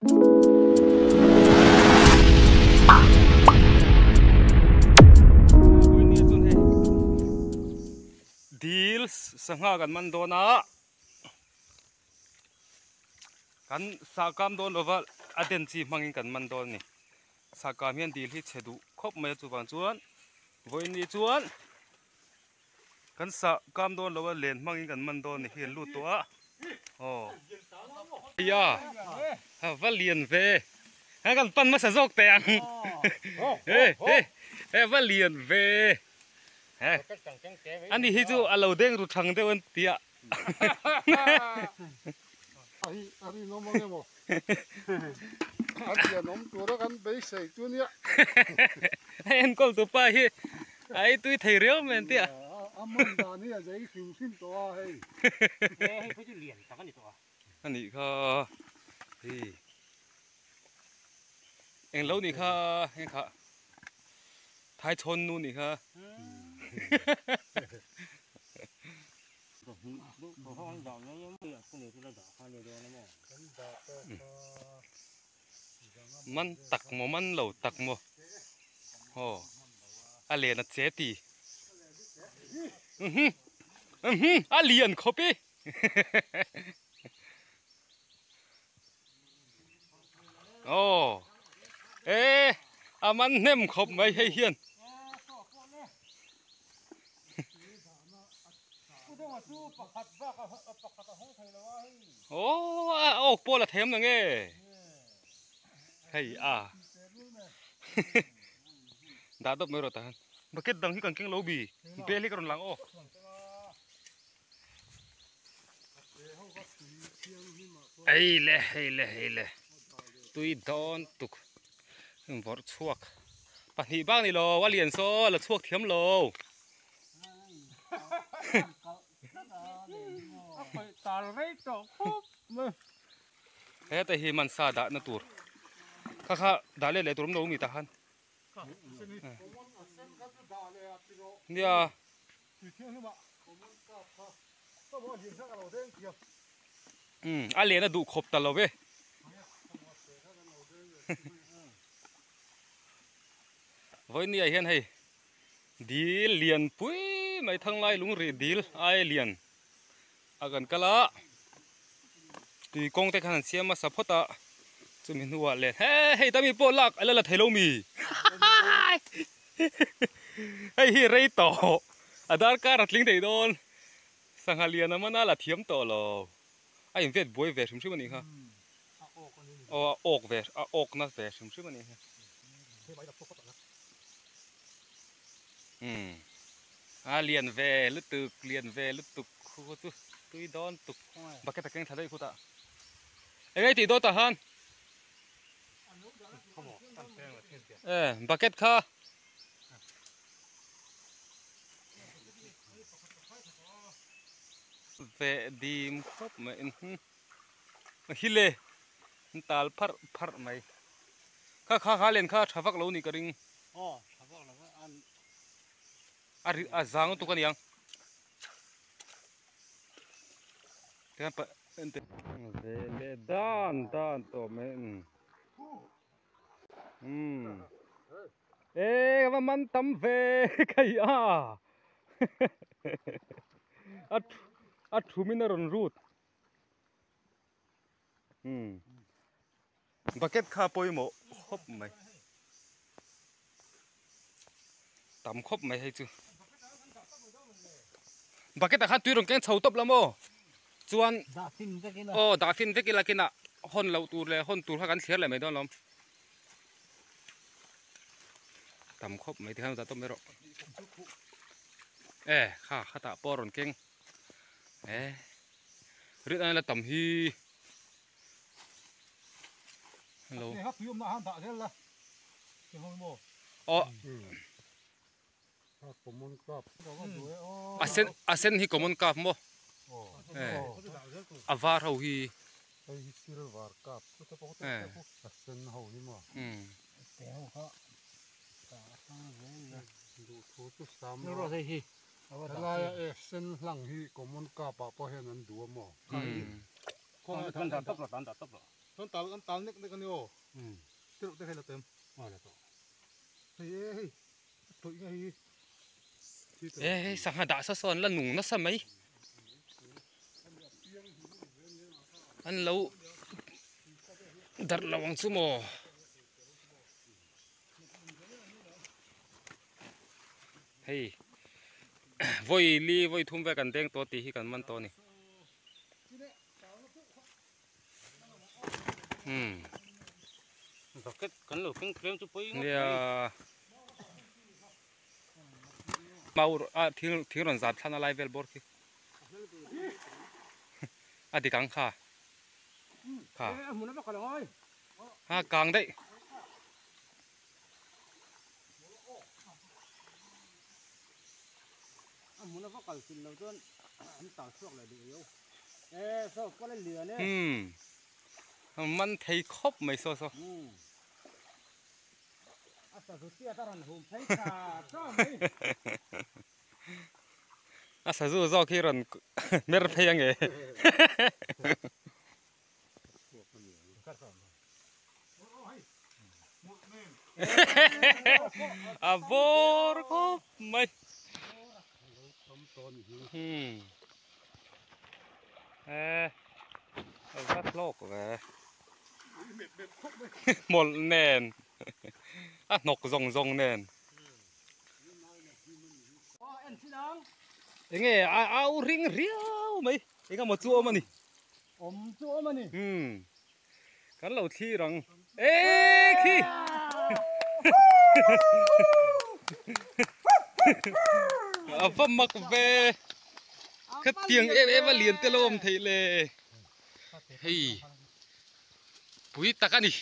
Dil sangha kan man dawn a kan sahkam dawn lova a den chi hmangin kan man dawn a ni sahkam hian dil hi chhe duh khawp mai a chuvang chuan vawiin chuan. Kan sah kam dawn lo a len hmangin kan man dawn ni hi an lut tawh a aw ya ha va lian ve he kan pan hmasa zawk teh ang he he he va lian ve he ani hi chu a lo deng ru thang deuh an tia Ahi a rinawm ang emaw a lianawm tura kan beisei chu nia. A enkawl tu pa hi a ei tui thei riau mai an tia. A man dan hi a zei hrim hrim tawh a hei. Hei phei chu lian tak a ni tawh a. A nih kha hei eng lo nih kha heng kha thaichhawn nu nih kha. Man tak maw man lo tak maw aw a len a che ti a lian khawp i aw e a man hnem khawp mai hei hian. Aw a awk pawh la them na nge hei a dah dawp mai rawh tah hian bucket dang hi kan keng lo bi bel hi ka rawn lang aw. Ei le hei le hei le tui dawn tuk vawrh chhuak pahnih bak ni lo a lian saw a la chhuak thiam lo. Heta hi man sa dah na tur kha kha dah let leh tur awm lo mi tah khan nia umm a len a duh khawp ta lo ve. Vawinia hian hei Dil lian pui mai thanglai lung rih dil ai lian a kan kal a tui kawng te khan an siam hmasa phawt a chumi hnuah leh he hei tami pawh lak a la la thei lo mi hei hi rei tawh a darkar a tling thei dawn sangha lian a mana la thiam tawh lo a invet buai ve hrim hrim a nih kha aw a awk ve a awk na ve hrim hrim a nih kha. Umm a lian ve lutuk lian ve lutuk khu khaw chu tui dawn tuk bucket a keng thla daih khutah eng nge tih dawn tah khan e bucket kha ve dim khawp mai hi le an tal pharh pharh mai. Kha kha kha len kha tha vak lo ni ka ring. Aw tha vak lo an. A ri a zang lutuk aniang. Tihian pa ente. Ve leh dan dan tawh mai um. Um. E ka va man tam ve kai a. A a thumin a rawn rut. Um. Bucket kha pawimawh khawp mai tam khawp mai hei chu bucket ah khan tui rawn keng chho tawp la maw chuan aw dah fin vek ila kinah hawn loh tur leh hawn tur kha kan thliar leh mai dawn alawm tam khawp mai tikhan dah tawp mai rawh e kha khatah pawh a rawn keng e rit a la tam hi. Hello. Oh. A sen a sen hi common cup maw? Eh. A var ho hi. Hei hi silver cup. Eh. A sen ho hi maw? Um. Duhthu chu sam lo. Helaia e sen hlang hi common cup ah pawh hian an duh a maw? Um. Chuan tal an tal nek nek a ni aw. Te reuh te hei la tem. Aw la tawh. Hei e hei a tawih nge hei E hei sangha dah sa sawn la nung nasa mai. An lo darh lo ang chu maw. Hei vawi li vawi thum vel kan deng tawh tih hi kan man tawh a ni. Umm bucket kan lo keng tlem chu pawi ngawt mai. Nia mau a thing thing rawn zat thlan a lai vel bawr khi a dik ang kha kha ha kang daih. A hmun a va kal chin lo chuan an tal chhuak leh duh riau. E saw pawh la lian e. Umm man thei khawp mai saw saw. Umm a sazu chiat a rawn hum phei tha tha mai. A sazu zawk hi rawn mer phei ange. A bawr khawp mai e a va hlawk ve hmawlh nen a hnawk zawng zawng nen enge a au ring riau mai eng emaw chu a awm a ni. Awm chu awm a ni. Umm. Kan lo thlir ang. Eee khi! A va mak ve. Khatiang em em a lian te lo awm theih le. Hei pui tak a ni.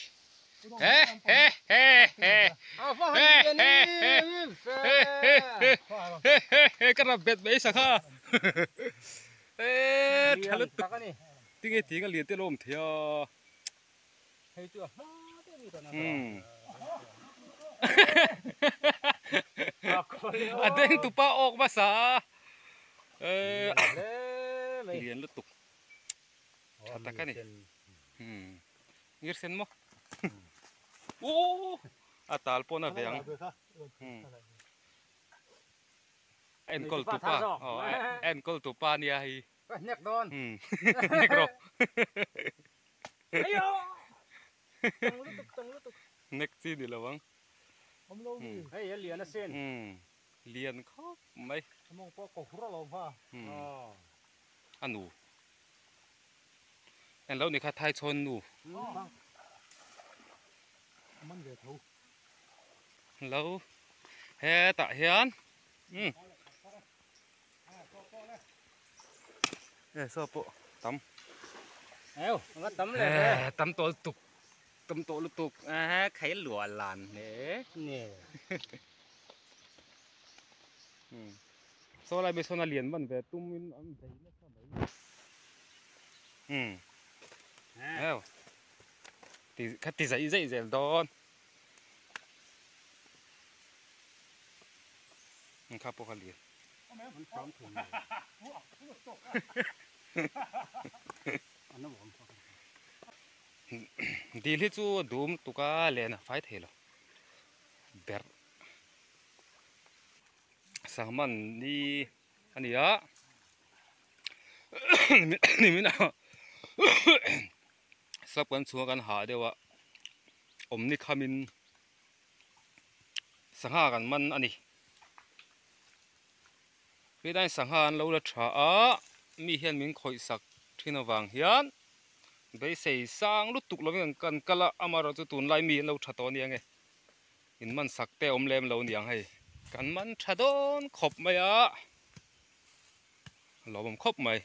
He he he he. He he he. He he he. He he he ka rap bet mai sakha. Eee tha lutuk tinge ting a lian te lo awm thei a. Hei chu a hma deuh ni tawh A deng tupa awk hmasa a. Eee lian lutuk tha tak a ni. Ngir sen maw. Ooh a tal pawn a ve ang. Enkawl tupa aw enkawl tupa nia hei. Ka hnek dawn. Hnek rawh. Ayo. Tang lutuk tang lutuk. Hnek chi ni lo ang. Awm lo mi. Hei a lian asin. Lian khawp mai. Amawng pawh ka hur alawm ha. A nu. En lo ni kha thaichhawn nu. Man ve tho. Lo hetah hian umm e saw pawh tam eu anga tam leh ve tam tawh lutuk tam tawh lutuk e khai luah lan hle nge umm saw lai mai sawn a lian man ve tum in an bei nasa mai umm eu ti kha ti zaih zaih zel dawn. Kha pawh kha lian. Dil hi chu a dum tuk a len a fai thei lo berh sangman ni a ni a nimin ah sap kan chhunga kan hah deuh a awmni khamin sangha kan man a ni helai sangha an lo la tha a mi hian min khawih sak thin avang hian beisei sang lutuk lovin kan kal a amaherawhchu tunlai mi an lo tha tawh a ni ang e in man sak te a awm lem lo a ni ang hei kan man tha dawn khawp mai a a lawmawm khawp mai.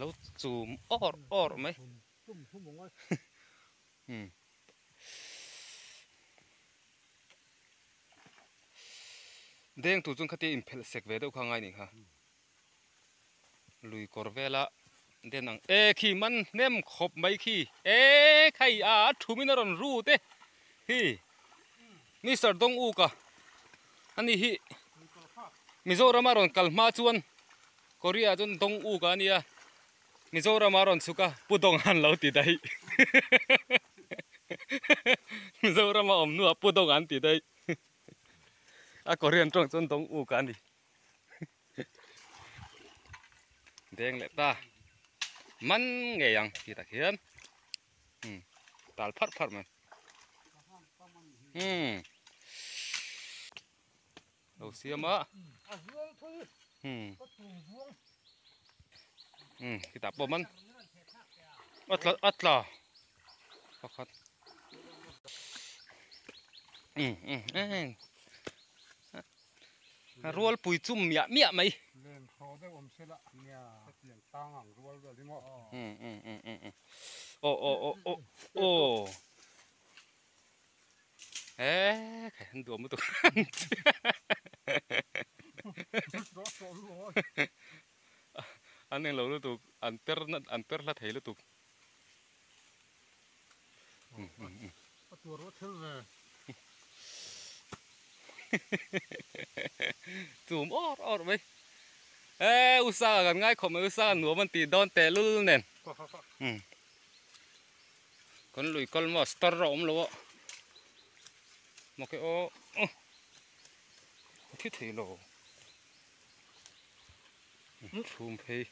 Lo chum awr awr mai. Deng tur chuan khatia inphelh sek ve deuh kha ngai nih kha. Lui kawr vela den ang e khi man hnem khawp mai khi e khai a thumin a rawn rut e hi Mister Dong Uk a ani hi Mizoram a rawn kal hma chuan Korea chuan Dong Uk a nia. Mizoram a rawn chhuk a, Pu Dawng an lo ti daih. Mizoram a awm hnuah Pu Dawng an ti daih. A Korean tawng chuan Dawng Uk a ni. Deng leh ta. Man ngei ang ti tak hian. Um tal pharh pharh mai. Um lo siam a. Um um khitah pawh man a tla a tla pakhat um um em rual pui chum miah miah mai. Len thaw deuh awm se la hetiang tang ang rual vel hi maw. Um um um um um aw aw aw aw aw eh khai an duam lutuk an englo lutuk an per an per hla thei lutuk. A tur ruah thil ve. Chum awr awr mai. E usa kan ngai khawp mai usa kan nuam an tih dawn teh lul nen. Kan lui kal maw star a awm lo a. Mawke aw a thi thei lo. Chhum phei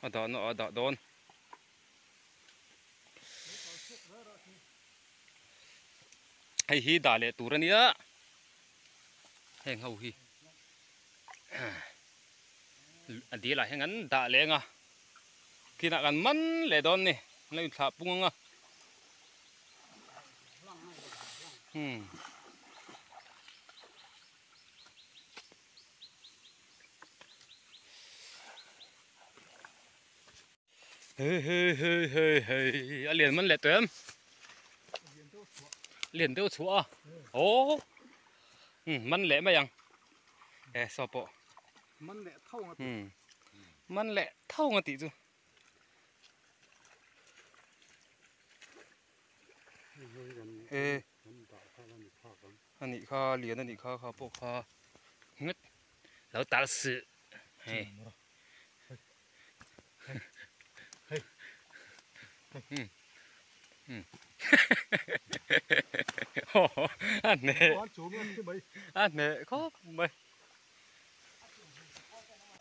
a dahna ah a dah dawn. Hei hi dah leh tur a nia heng ho hi a dil ah hian kan dah leng a kinah kan man leh dawn a ni an lo inthlah pung ang a hmm. Hei hei hei hei hei a lian man leh tawh em lian deuh chhuah a aw man leh mai ang e saw pawh man leh tho ang a tih man leh tho ang a tih chu e a nih kha lian a nih kha kha pawh kha nghet lo tal sih hei. A hneh a hneh khawp mai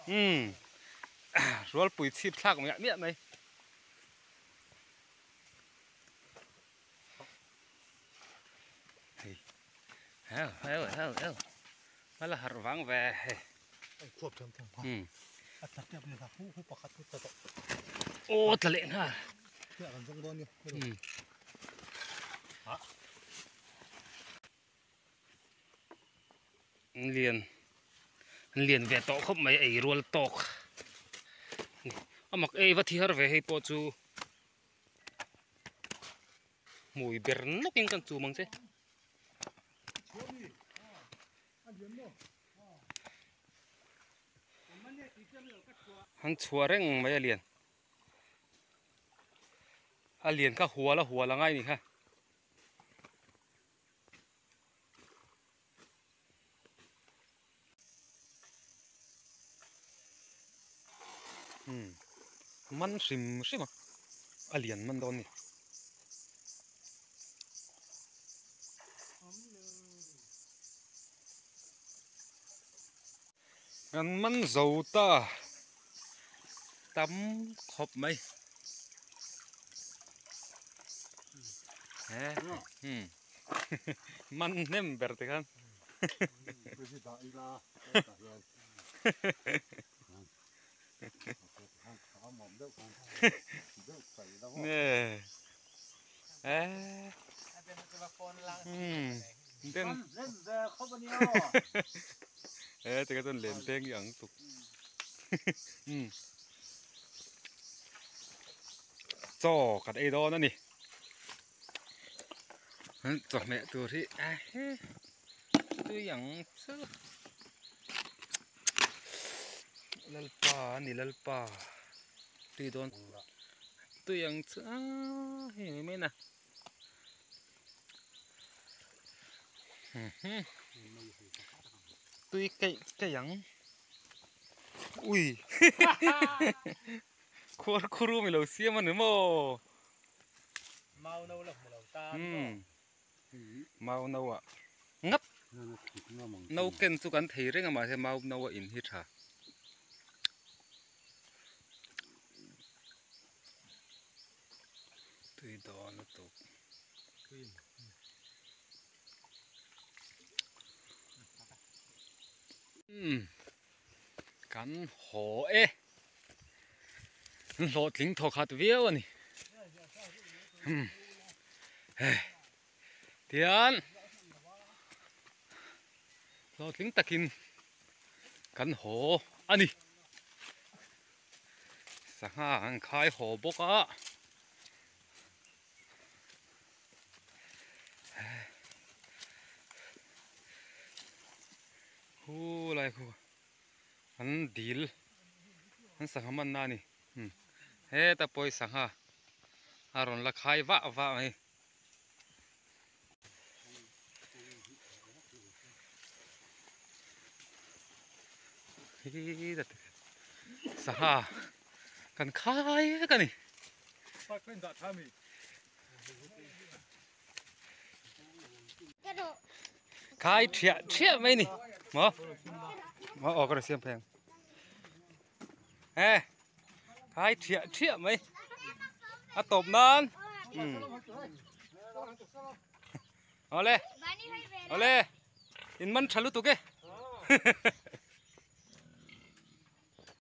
umm rualpui chhip thlak miah miah mai hei heu heu heu heu a la harh vang ve hei. Aw tla leh nghal an lian an lian ve tawh khawp mai ei rual tawk a mak ei va thi har ve hei pawh chu hmui ber nawk in kan chum ang che. An chhuah reng mai a lian a lian kha hual a hual a ngai ni kha umm man hrim hrim a a lian man dawn a ni. Kan man zo ta tam khawp mai man hnem ber te khan e ti kha chuan len peng hi ang tuk umm chaw kan ei dawn a ni chawhmeh tur hi a he tui ang chu lalpa a ni lalpa tui dawn tui ang chu a hei mai mai na. Tui keih keih ang ui Khuar khurum i lo siam a ni maw? Mau no la hmu lo tan maw? Mau no ah ngat no ken chu kan thei reng a mahse mau no a in hi tha. Tui dawn lutuk. Umm kan haw e an hlawhtling thaw khat viau a ni umm hei tian hlawhtling takin kan haw a ni sangha an khai haw bawk a. Khu lai khu an dil an sangha man na a ni heta pawh hi sangha a rawn la khai vah vah mai. Sangha kan khai vek a ni. Khai thiah thiah mai ni maw maw aw ka rawn siam phei ang e khai thiah thiah mai a tawp nan um awle awle in man tha lutuk e.